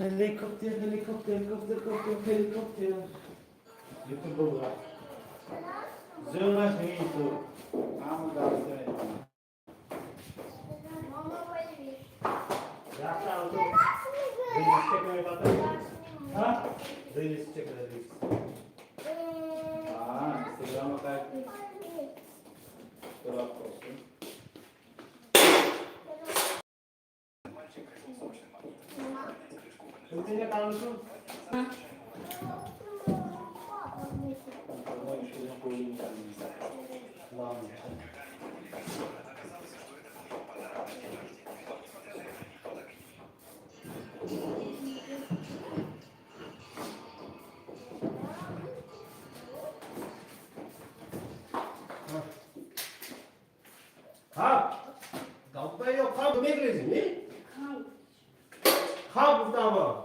Ҳеликоптер, ҳеликоптер, коптер, коптер, ҳеликоптер. Ютуб бура. Зӯраш ютуб. Ҳама дарса мекунад. Мама появись. Якта авто. Рилс чек мепата? Ҳа? Рилс чек, рилс. А, Инстаграма как рафт. তুমি কারণ তো 가! 나빠요. 가, 왜 그러지? 가, 붙다봐.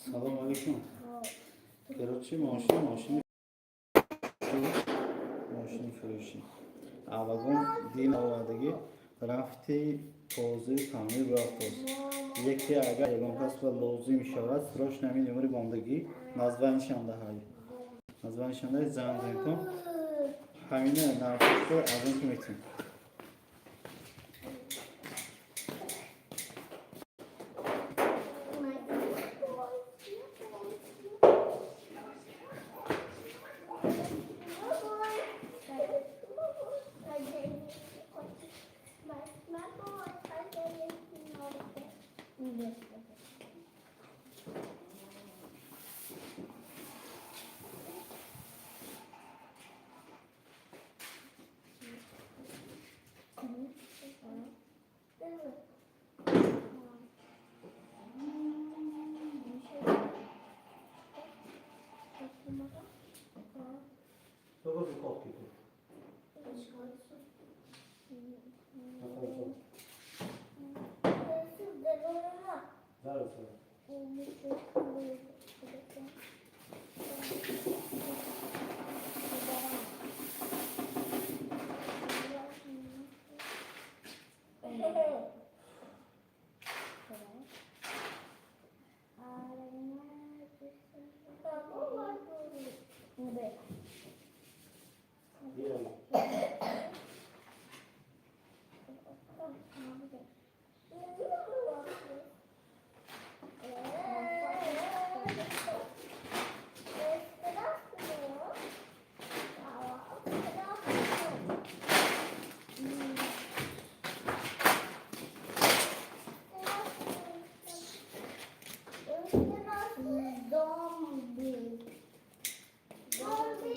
Салом алейкум. Короче, мошини фурӯшӣ. Аввалон дин овардагӣ рафти тозаи таъмир рафтост. Яке агар ягон кас ба лозим шавад, срочно ҳамин номери бондагӣ названишандаҳай. Названишандаҳай, занг занитон. Ҳамина нархҳо аз он ки метем. 저것도 꺾이고. 잘했어. 미안. Зомби. Зомби.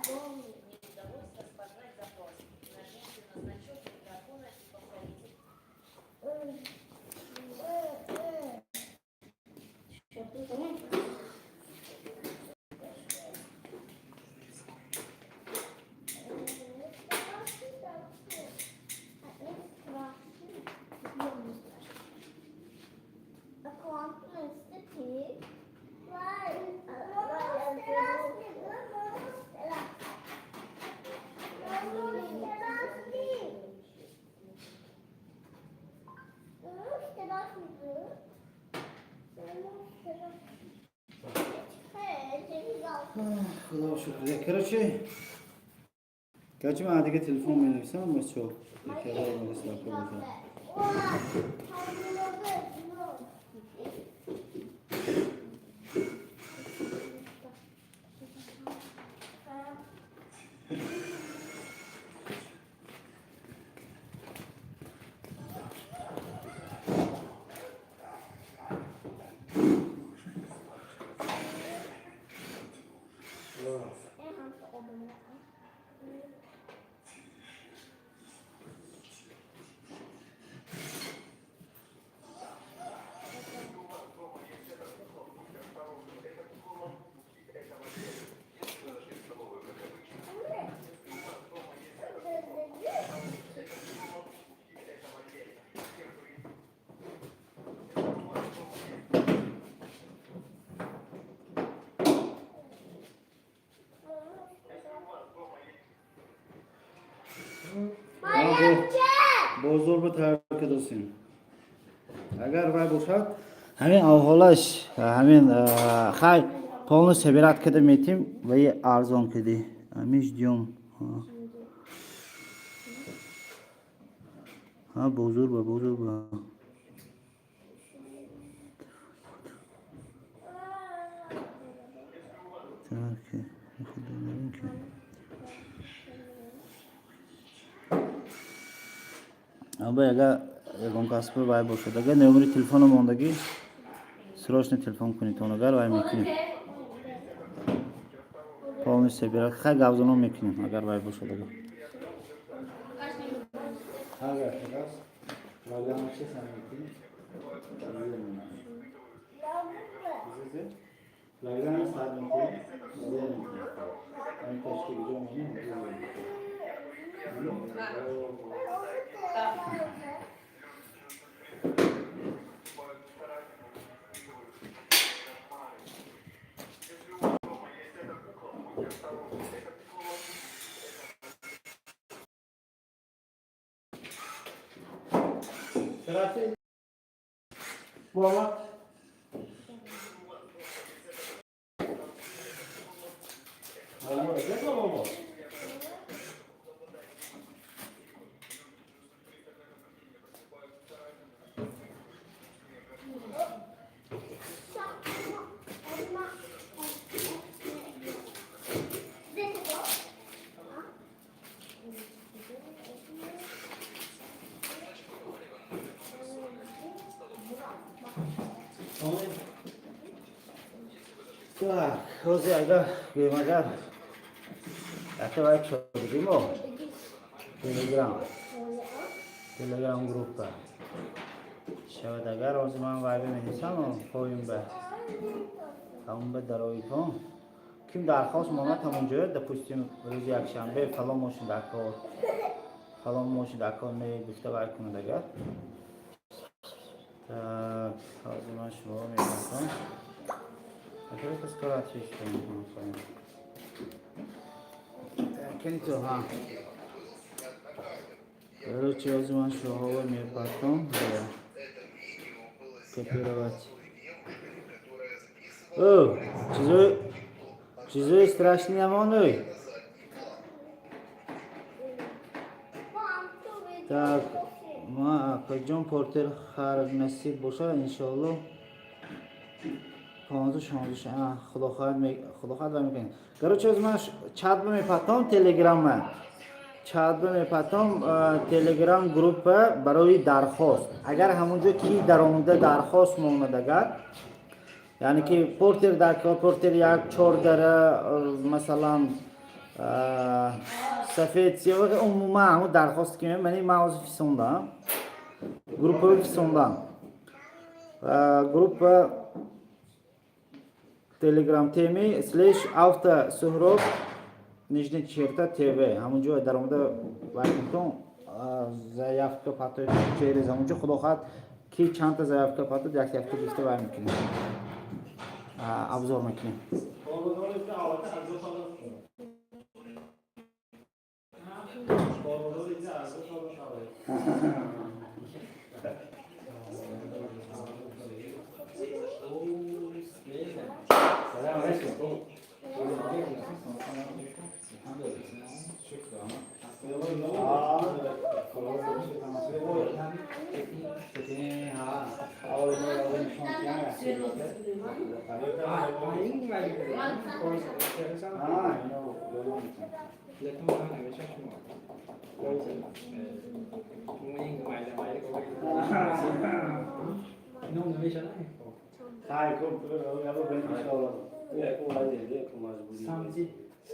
Зомби. Не удалось распознать запрос. Нажмите на значок микрофона и повторите. Худо шукр. Короче, ман дига телефон менависам, бачо. Яке ро Бозор ба тайёр кардосем. Агар вай бошад, ҳамин авҳолаш, ҳамин хай полный собирать карда метим ва и арзон кардӣ. Ҳамин ждём. Ҳа, бозор ба, бозор ба. Так, худо ки. Аба, агар ягон касб вай бошад, агар номери телефона мондагӣ, срочно телефон кунед, агар вай мекунем. Полный собирать. Хай, гавзано мекунем, агар вай бошад агар. Агар раз. Программа честно мекунем. Программа сад мекунем. Ами ташкил ҷо монем. Selahattin. Muhammad. Momo, где Momo? Так, ҳозир агар гӯем, агар якта вай шодигимо, телеграм группа шавад, агар ҳозир ман вай бинависам, поим ба ҳамон ба дароитон ким дархост монад, ҳамон ҷоя, допустим, рӯзи якшанбе фалон мошин дар кор, фалон мошин дар кор не гуфта вай кунад агар. Так, ҳозир ман шуморо мебинам. Во-первых, скоро отвечу. Кенито, ха. Короче, ҳозир ман шуморо мепартом. Копировать. О, чизои страшный намоной. Так, ма акаҷон, портер хар насиб бошад, иншоалло, 15-16, худо хоҳад, вай мекунем. Короче, ҳозир ман чат бимепартом, телеграмма чат бимепартом, телеграм группа барои дархост. Агар ҳамонҷо ки даромада дархост монад, агар яъне ки портер дар портер як чор дара, масалан, сафед, сиёҳ, умуман ҳамон дархост ки мани ман ҳозир фисондам, группаро фисондам, группа телеграм теми /автосуҳроб_тв. Ҳамон ҷо даромада вайкунтон, заявка патои через ҳамон ҷо. Худо хоҳад, ки чандта заявка патод, як якта гирифта вай мекунем, обзор мекунем. Коргузор ise алака арзо солос. Коргузор ise арзо солос алай. Салам алейкум.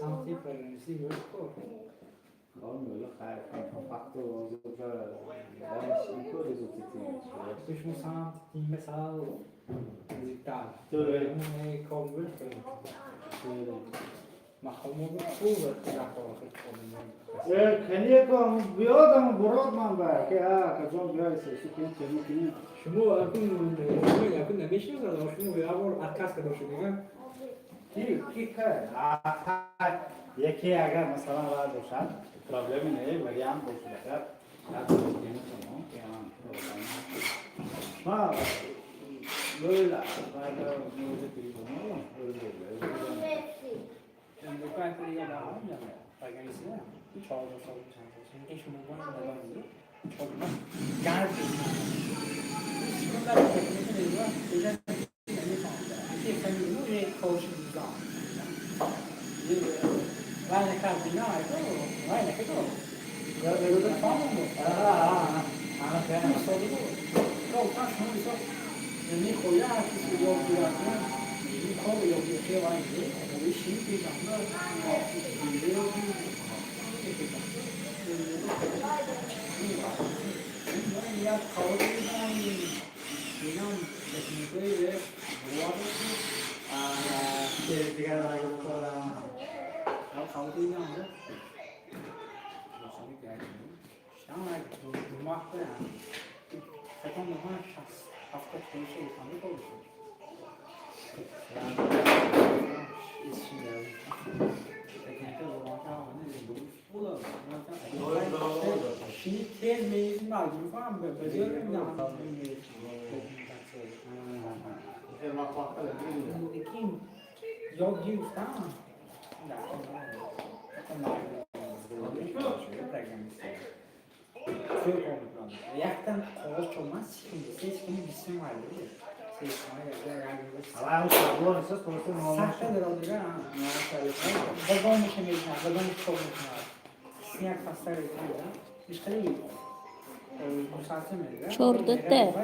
Samtidig prægnancy mødskår. Düşün samt mesela dijital. Ne kabul Ma komu kuvvet Канеко биёдам, бурод ман ба ки ха каҷон биёй, сеси кин тему кини. Шумо акун акун намешиносад, шумо як бор отказ карда шуд дига. Ки ка яке агар масалан вай бошад, проблеми не, вариант бошад агар. Ma böyle Чордате.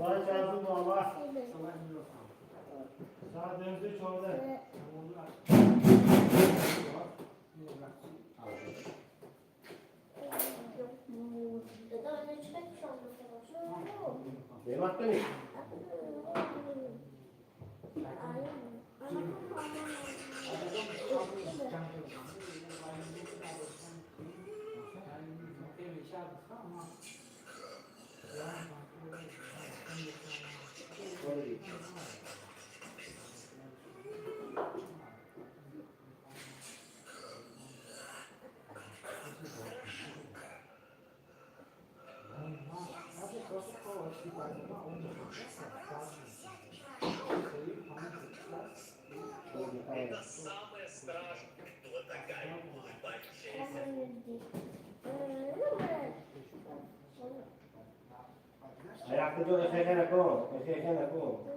Saat 14 баба. Saat 14. Дематтани. Аяқта эхеха накун, эхеха накун.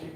Чӣ?